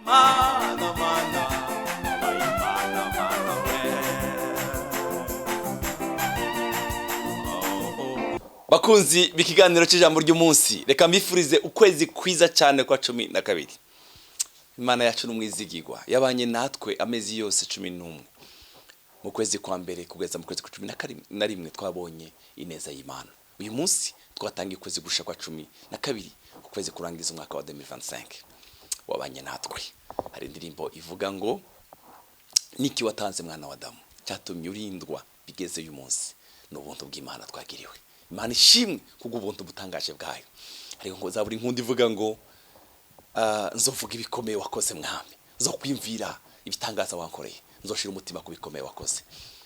Mana, mana, wabaye Imana, mana we. Oh, oh. Bakunzi b'ikiganiro cy'ijambo ry'umunsi, reka mbifurize ukwezi kwiza cyane kwa 12. Imana yacu n'umwizigirwa, yabanye natwe amezi yose 11, mu kwezi kwa mbere kugeza mu kwezi kwa 11 twabonye ineza y'Imana. Uyu munsi twatangiye ukwezi gusha kwa 12, ukwezi kurangiza umwaka wa 2025. Wabanye natwe. Hari indirimbo ivuga ngo: "Niki watanze, mwana wa Adamu, cyatumye urindwa bigeze uyu munsi?" Ni ubuntu bw'Imana twagiriwe. Imana ishimwe kubw'ubuntu butangaje bwayo. Ariko ngo zaburi nkunda ivuga ngo: "Nzovuga ibikomeye wakoze, mwami, zo kwimvira ibitangaza wankoreye, nzoshira umutima ku bikomeye wakoze."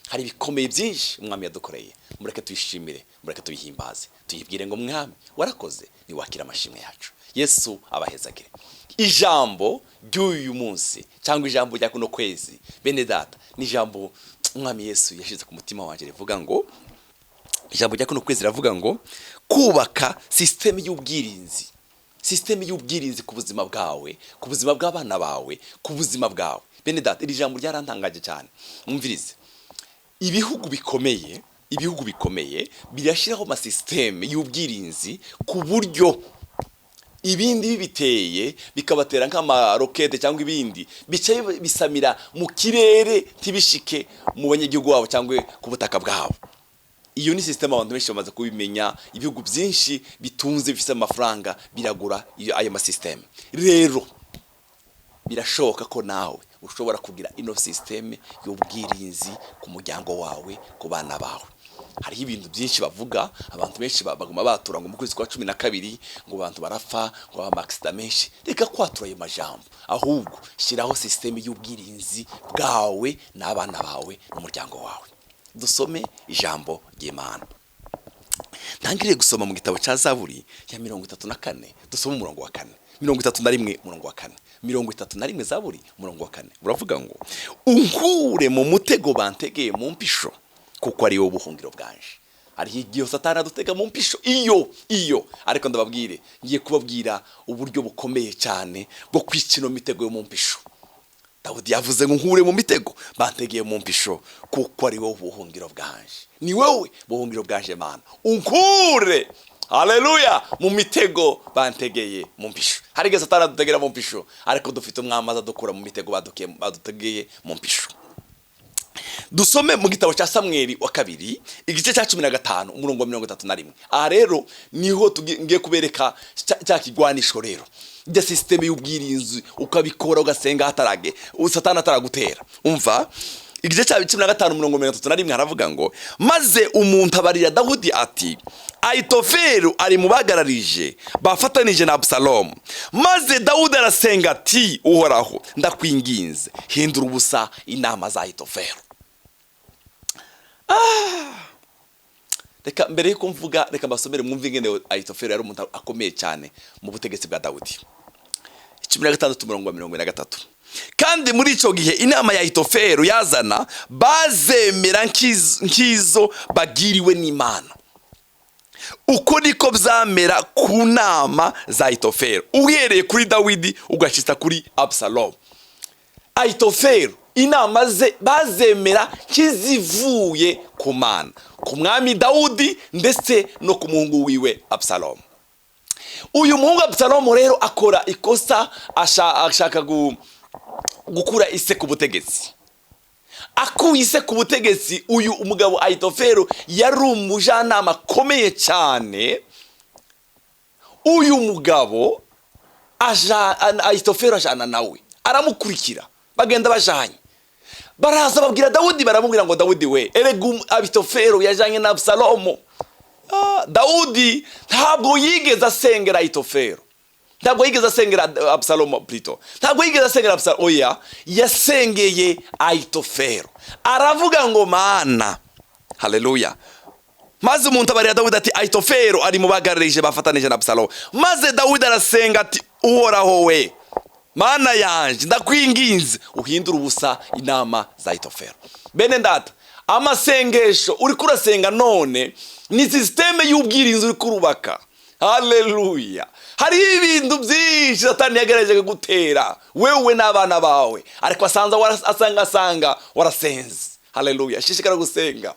Hari ibikomeye byinshi umwami yadukoreye. Mureke tuyishimire, mureke tuyihimbaze, tuyibwire ngo: "Mwami, warakoze, niwakira amashimwe yacu." Yesu abahezagire. Ijambo ry'uyu munsi cyangwa ijambo rya kuno kwezi, bene data, ni ijambo umwami Yesu yashyize ku mutima wanjye rivuga ngo, ijambo rya kuno kwezi riravuga ngo: kubaka système y'ubwirinzi, système y'ubwirinzi ku buzima bwawe, ku buzima bw'abana bawe, ku buzima bwawe. Bene data, iri jambo ryarantangaje cyane. Mwumvirize: ibihugu bikomeye, ibihugu bikomeye birashyiraho ama système y'ubwirinzi ku buryo ibindi bibiteye, bikabatera nk'amarokete cyangwa ibindi, bicaye bisamira mu kirere, ntibishike mu banyagihugu babo cyangwa ku butaka bwabo. Iyo ni système abantu benshi bamaze kubimenya. Ibihugu byinshi bitunze, bifite amafaranga, biragura iyo ayo ma système. Rero birashoboka ko nawe ushobora kugira ino système y'ubwirinzi ku muryango wawe, ku bana bawe. Hariho ibintu byinshi bavuga, abantu benshi baguma batura ngo mu kwezi kwa 12 ngo abantu barapfa, ngo haba ama accident menshi. Reka kwatura ayo majambo, ahubwo shyiraho système y'ubwirinzi bwawe n'abana bawe n'umuryango wawe. Dusome ijambo ry'Imana. Ntangiriye gusoma mu gitabo cya Zaburi ya 34, dusome umurongo wa kane. 31, umurongo wa kane. 31 Zaburi, umurongo wa kane uravuga ngo: "Unkure mu mutego bantegeye mu mpisho, kuko ari wowe buhungiro bwanje." Hariho igihe Satani adutega mu mpisho iyo, ariko ndababwire, ngiye kubabwira uburyo bukomeye cyane bwo kwica ino mitego yo mu mpisho. Dawudi yavuze ngo: "Nkure mu mitego bantegeye mu mpisho, kuko ari wowe buhungiro bwanje." Ni wowe buhungiro bwanje, Mana, unkure, haleluya, mu mitego bantegeye mu mpisho. Hari igihe Satani adutegera mu mpisho, ariko dufite umwami azadukura mu mitego badutegeye mu mpisho. Dusome mu gitabo cya Samweli wa kabiri, igice cya 15, umurongo wa 31. Aha rero niho ngiye kubereka cya kigwanisho rero, ijya système y'ubwirinzi, ukabikora ugasenga hatarage Satani ataragutera. Umva, igice cya 15, umurongo 31, haravuga ngo: "Maze umuntu abarira Dawudi ati: 'Ahitofeli ari mu bagararije bafatanije na Abusalomu.' Maze Dawudi arasenga ati: 'Uhoraho, ndakwinginze, hindura ubusa inama za Ahitofeli.'" Reka mbere yuko mvuga, reka mbasomere mwumve ingene Ahitofeli yari umuntu akomeye cyane mu butegetsi bwa Dawudi. 16, umurongo wa 43: "Kandi muri icyo gihe inama ya Ahitofeli yazana bazemera nk'izo bagiriwe n'Imana. Uko niko byamera ku nama za Ahitofeli, uhereye kuri Dawidi ugashitsa kuri Abusalomu." Ahitofeli inama ze bazemera nk'izivuye ku Mana, ku mwami Dawudi ndetse no ku muhungu wiwe Abusalomu. Uyu muhungu Abusalomu rero akora ikosa, ashaka gukura ise ku butegetsi. Akuye ise ku butegetsi, uyu umugabo Ahitofeli yari umujyanama akomeye cyane. Uyu mugabo Ahitofeli ajana nawe, aramukurikira, bagenda bajanye. Baraza babwira Dawudi, baramubwira ngo: "Dawudi we, erega Ahitofeli yajanye na Abusalomu." Dawudi ntabwo yigeze asengera Ahitofeli, ntabwo yigeze asengera Abusalomu, plutôt ntabwo yigeze asengera Abusalomu, oya, yasengeye Ahitofeli. Aravuga ngo: "Mana, haleluya." "Maze umuntu abarira Dawidi ati: 'Ahitofeli ari mu bagararije bafatanije na Abusalomu.' Maze Dawidi arasenga ati: 'Uhoraho we, Mana yanje, ndakwinginze, uhindure ubusa inama za Ahitofeli.'" Bene data, amasengesho uri kurasenga none ni système y'ubwirinzi uri kurubaka. Haleluya! Hariho ibintu byinshi Satani yagerageje gutera wewe n'abana bawe, ariko asanza asanga warasenze. Haleluya! Shishikara gusenga.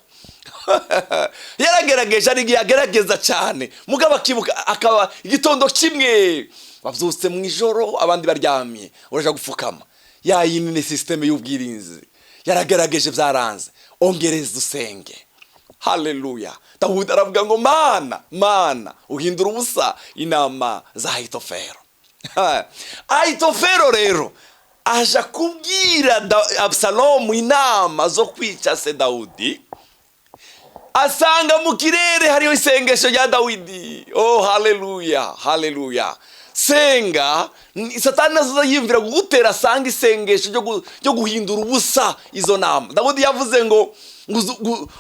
Yaragerageje, hari igihe agerageza cyane, mugabo akibuka akaba igitondo kimwe babyutse mu ijoro, abandi baryamye, uraja gupfukama. Ya yindi ni système y'ubwirinzi. Yaragerageje, byaranze, ongereza usenge. Haleluya! Dawudi aravuga ngo: "Mana, Mana, uhindura ubusa inama za Ahitofero." Ahitofero rero aja kubwira Abusalomu inama zo kwica se Dawudi, asanga mu kirere hariho isengesho rya Dawidi. Oh, haleluya, haleluya! Senga, Satani azaza yiyumvira kugutera, asanga isengesho ryo guhindura ubusa izo nama. Dawidi yavuze ngo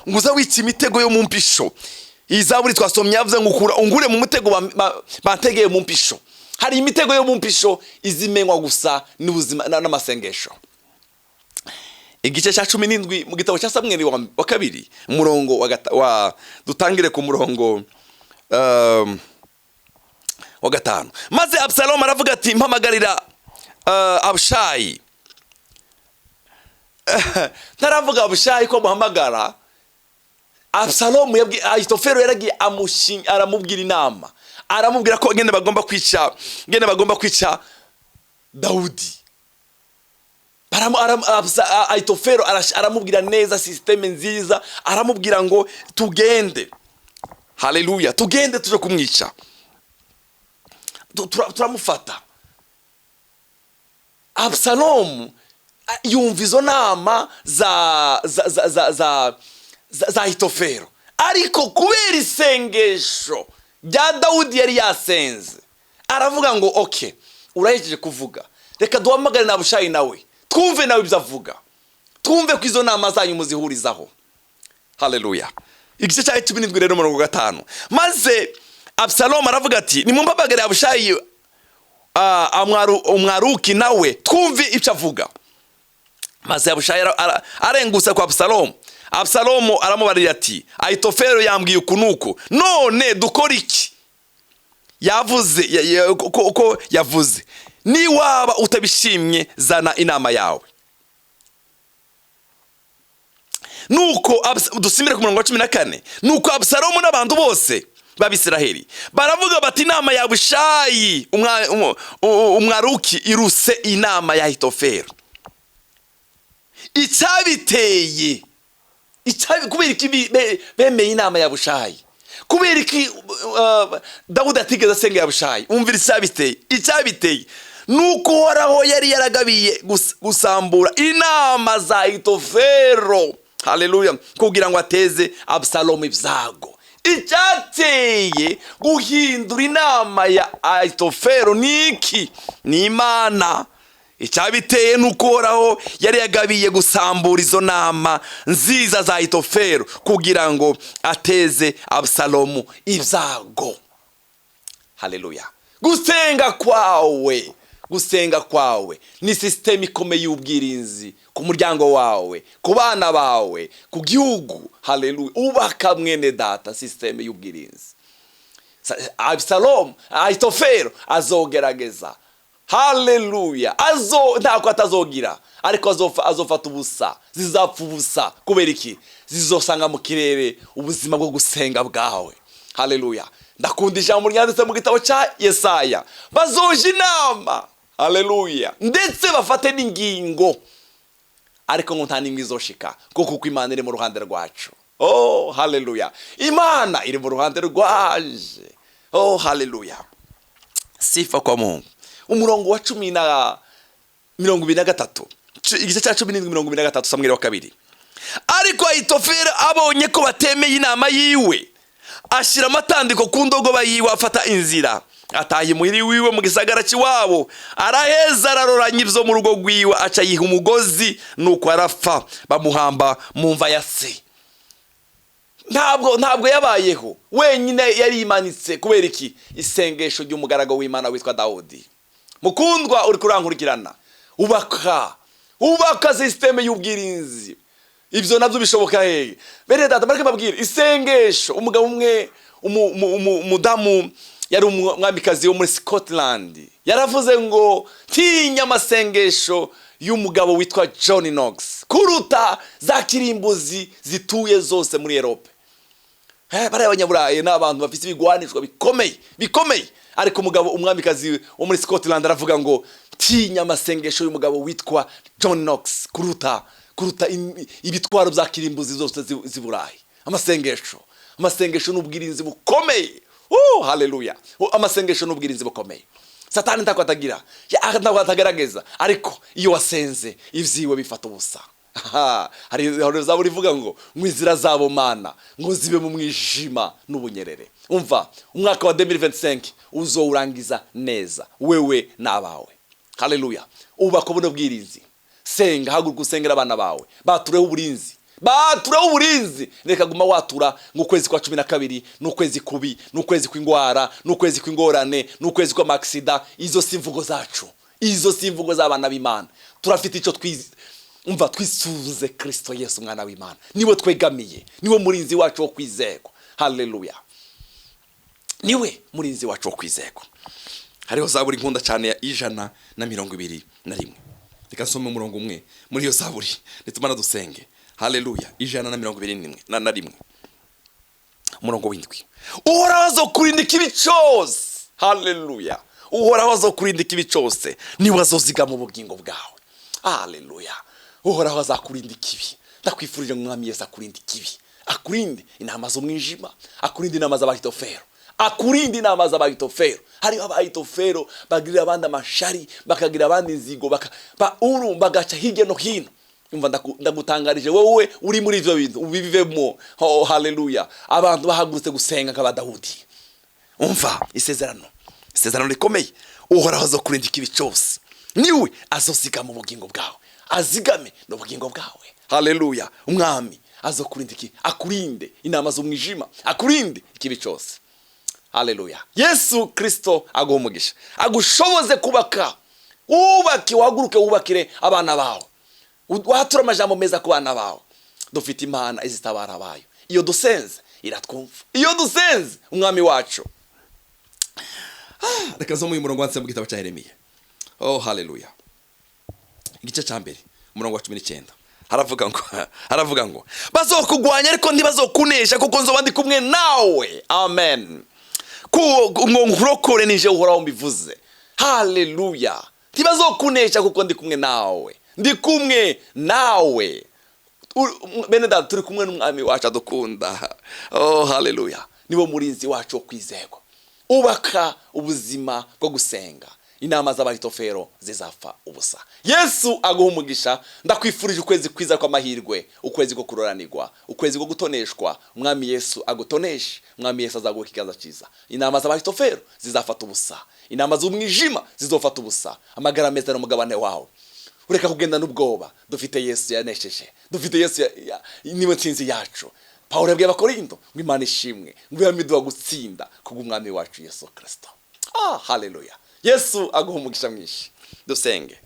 uza wica imitego yo mu mpisho. Iyi zaburi twasomye yavuze ngo ukura ungure mu mutego bantegeye mu mpisho. Hari imitego yo mu mpisho izimenywa gusa n'ubuzima n'amasengesho. Igice cya 17 mu gitabo cya Samweli wa kabiri, umurongo wa dutangire ku murongo wa 5. Maze Abusalomu aravuga ati: "Mpamagarira Abushayi." Ntaravuga Abushayi ko amuhamagara, Abusalomu yabwiye Ahitofero, yaragiye aramubwira inama, aramubwira ko ngene bagomba kwica Dawudi. Ahitofero aramubwira neza système nziza, aramubwira ngo tugende, haleluya, tugende tuje kumwica. Turamufata. Abusalomu yumva izo nama za Ahitofero, ariko kubera isengesho rya Dawudi yari yasenze, aravuga ngo: "Okay, urahejeje kuvuga, reka duhamagare na Abushayi nawe, twumve nawe ibyo avuga, twumve ko izo nama zanyu muzihurizaho." Haleluya! Igice cya 17 rero, umurongo 5. Maze Abusalomu aravuga ati: "Nimumpamagare Abushayi Umwaruki nawe, twumve ibyo avuga." Maze Abushayi arengutse kwa Abusalomu. Abusalomu aramubarira ati: "Ahitofero yambwiye uku nuku, none dukora iki?" Yavuze ko yavuze: "Niwaba utabishimye, zana inama yawe." Nuko dusimire ku murongo wa 14. Nuko Abusalomu n'abantu bose b'Abisiraheli baravuga bati: "Inama ya Abushayi Umwaruki iruse inama ya Ahitofero." Icyabiteye, kubera iki bemeye inama ya Bushayi? Kubera iki Dawudi atigeze asenga ya Bushayi? Umvira icyabiteye. Icyabiteye ni uko Uhoraho yari yaragabiye gusambura inama za Ahitofero, haleluya, kugira ngo ateze Abusalomu ibyago. Icyateye guhindura inama ya Ahitofero ni iki? Ni Imana. Icyabiteye ni uko Uhoraho yari yagabiye gusambura izo nama nziza za Ahitofero kugira ngo ateze Abusalomu ibyago. Haleluya! Gusenga kwawe, gusenga kwawe ni système ikomeye y'ubwirinzi ku muryango wawe, ku bana bawe, ku gihugu. Haleluya! Ubaka, mwene data, système y'ubwirinzi. Abusalomu, Ahitofero azogerageza, haleluya, azo ntako atazogira, ariko azofata ubusa, zizapfa ubusa. Kubera iki? Zizosanga mu kirere ubuzima bwo gusenga bwawe. Haleluya! Ndakunda ijambo ryanditse mu gitabo cya Yesaya: bazoje inama, haleluya, ndetse bafate n'ingingo, ariko ngo nta n'imwe izoshika, kuko Imana iri mu ruhande rwacu. Oh, haleluya! Imana iri mu ruhande rwaje. Oh, haleluya! Sifa kwa Mungu. Umurongo wa cumi na 23, igice cya 17, 23, Samweli wa kabiri. Ariko Ahitofeli abonye ko batemeye inama yiwe, ashyira amatandiko ku ndogoba yiwe, afata inzira, ataha imuhira wiwe mu gisagara cy'iwabo. Araheza araroranya ibyo mu rugo rwiwe, aca yiha umugozi, nuko arapfa, bamuhamba mu mva ya se. Ntabwo yabayeho wenyine, yari yimanitse. Kubera iki? Isengesho ry'umugaragu w'Imana witwa Dawudi. Mukundwa uri kurankurikirana, ubaka système y'ubwirinzi. Ibyo nabyo bishoboka hehe? Bene data, bareke babwire isengesho. Umugabo umwe, umudamu Yari umwamikazi wo muri Scotland. Yaravuze ngo: "Tinya amasengesho y'umugabo witwa John Knox kuruta za kirimbuzi zituye zose muri Europe." Bariya abanyaburayi ni abantu bafite ibigwanishwa bikomeye bikomeye, ariko umugabo, umwamikazi wo muri Scotland, aravuga ngo: "Tinya amasengesho y'umugabo witwa John Knox kuruta ibitwaro bya kirimbuzi zose z'i Burayi." Amasengesho ni ubwirinzi bukomeye. Oh, haleluya! Oh, amasengesho ni ubwirinzi bukomeye. Satani ntako atagira, ntako atagaragaza, ariko iyo wasenze ibyiwe bifata ubusa. Aha, hari zaburi ivuga ngo inzira zabo, Mana, ngo zibe mu mwijima n'ubunyerere. Umva, umwaka wa 2025 uzowurangiza neza, wewe n'abawe. Haleluya! Ubaka buno bwirinzi, senga, haguruka usengera abana bawe, batureho uburinzi, batureho uburinzi. Reka guma watura ngo ukwezi kwa 12 ni ukwezi kubi, ni ukwezi kw'ingwara, ni ukwezi kw'ingorane, ni ukwezi kw'amaksida. Izo si imvugo zacu, izo si imvugo z'abana b'Imana. Turafite icyo twize. Umva, twisuze Kristo Yesu, umwana w'Imana. Niwe twegamiye, niwe murinzi wacu wo kwizerwa. Haleluya! Niwe murinzi wacu wo kwizerwa. Hariho zaburi nkunda cyane ya 121. Reka nsome umurongo umwe muri iyo zaburi, nitumara dusenge. Haleluya! 121 na rimwe, umurongo w'indwi: "Uhoraho azokurinda ikibi cyose." Haleluya! "Uhoraho azokurinda ikibi cyose, niwe azozigama ubugingo bwawe." Haleluya! Uhoraho azakurinda ikibi. Ndakwifurije ngo Umwami Yesu akurinde ikibi, akurinde inama z'umwijima, akurinde inama z'abahitofero, akurinde inama z'abahitofero. Hariho abahitofero bagirira abandi amashari, bakagira abandi inzigo, bagaca hirya no hino. Umva, ndagutangarije wowe uri muri ivyo bintu, ubivemo. Oh, haleluya! Abantu bahagurutse gusenga nk'Abadawudi. Umva, isezerano rikomeye: "Uhoraho azokurinda ikibi cyose, niwe azozigama ubugingo bwawe." Azigame n'ubugingo bwawe. Haleluya! Umwami azokurinda iki? Akurinde inama z'umwijima, akurinde ikibi cyose. Haleluya! Yesu Kristo aguha umugisha, agushoboze kubaka, wubake, wahaguruke wubakire abana bawe, watura amajambo meza ku bana bawe. Dufite Imana izitabara abayo. Iyo dusenze iratwumva, iyo dusenze Umwami wacu. Reka nsome uyu murongo wanditse mu gitabo cya Yeremiya. Oh, haleluya! Igice cya mbere, umurongo wa 19, haravuga ngo: "Bazokugwanya ariko ntibazokunesha, kuko nzoba ndi kumwe nawe." Amen. Ngo nkurokore, nije Uhoraho mbivuze. Haleluya! "Ntibazokunesha kuko ndi kumwe nawe, ndi kumwe nawe." Bene data, turi kumwe n'Umwami wacu adukunda. Oh, haleluya! Niwo murinzi wacu wo kwizerwa. Ubaka ubuzima bwo gusenga, inama z'abahitofero zizapfa ubusa. Yesu aguha umugisha. Ndakwifurije ukwezi kwiza kw'amahirwe, ukwezi ko kuroranirwa, ukwezi ko gutoneshwa. Umwami Yesu agutoneshe, Umwami Yesu azaguha ikiganza cyiza. Inama z'abahitofero zizafata ubusa, inama z'umwijima zizofata ubusa. Amagara meza n'umugabane wawe. Ureka kugenda n'ubwoba. Dufite Yesu yanesheje, dufite Yesu niwe ntsinzi yacu. Pawulo yabwiye Abakorindo ngo: "Imana ishimwe, ngo ihame gutsinda kubw'Umwami wacu Yesu Kirisito." Ah, haleluya! Yesu aguha umugisha mwinshi. Dusenge.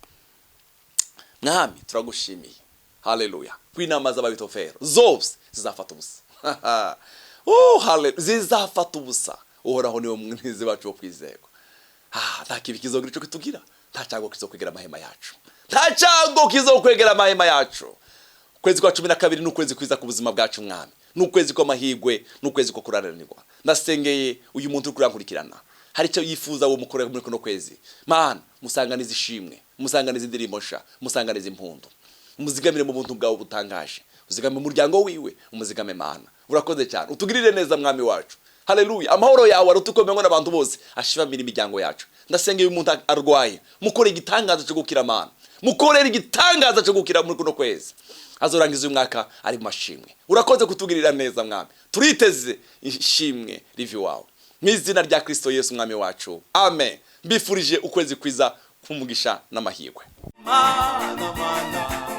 Mwami, turagushimiye, haleluya, ko inama z'ababitofero zose zizafata ubusa. Oh, haleluya! Zizafata ubusa. Uhoraho niwe mwizi wacu wo kwizerwa. Ah, nta kibi kizogira ico kitugira, nta cyago kizokwegera amahema yacu, nta cyago kizokwegera amahema yacu. Ukwezi kwa 12 ni ukwezi kwiza ku buzima bwacu, Mwami, ni ukwezi kw'amahirwe, ni ukwezi ko kuraranirwa. Ndasengeye uyu muntu uri kurankurikirana, hari icyo yifuza wo mukorera muri kuno kwezi. Mana, musanganize ishimwe, musanganize indirimbo nsha, musanganize impundu, umuzigamire mu buntu bwawe butangaje, uzigame umuryango wiwe, umuzigame. Mana, urakoze cyane, utugirire neza, Mwami wacu. Haleluya! Amahoro yawe arutukomewe n'abantu bose ashibamira imiryango yacu. Ndasengeye uyu muntu arwaye, mukore igitangaza cyo gukira. Mana, mukorere igitangaza cyo gukira muri kuno kwezi, azorangiza uyu mwaka ari mu mashimwe. Urakoze kutugirira neza, Mwami. Turiteze ishimwe rivi wawe, mu izina rya Kristo Yesu Umwami wacu, amen. Mbifurije ukwezi kwiza k'umugisha n'amahirwe. Mana, mana.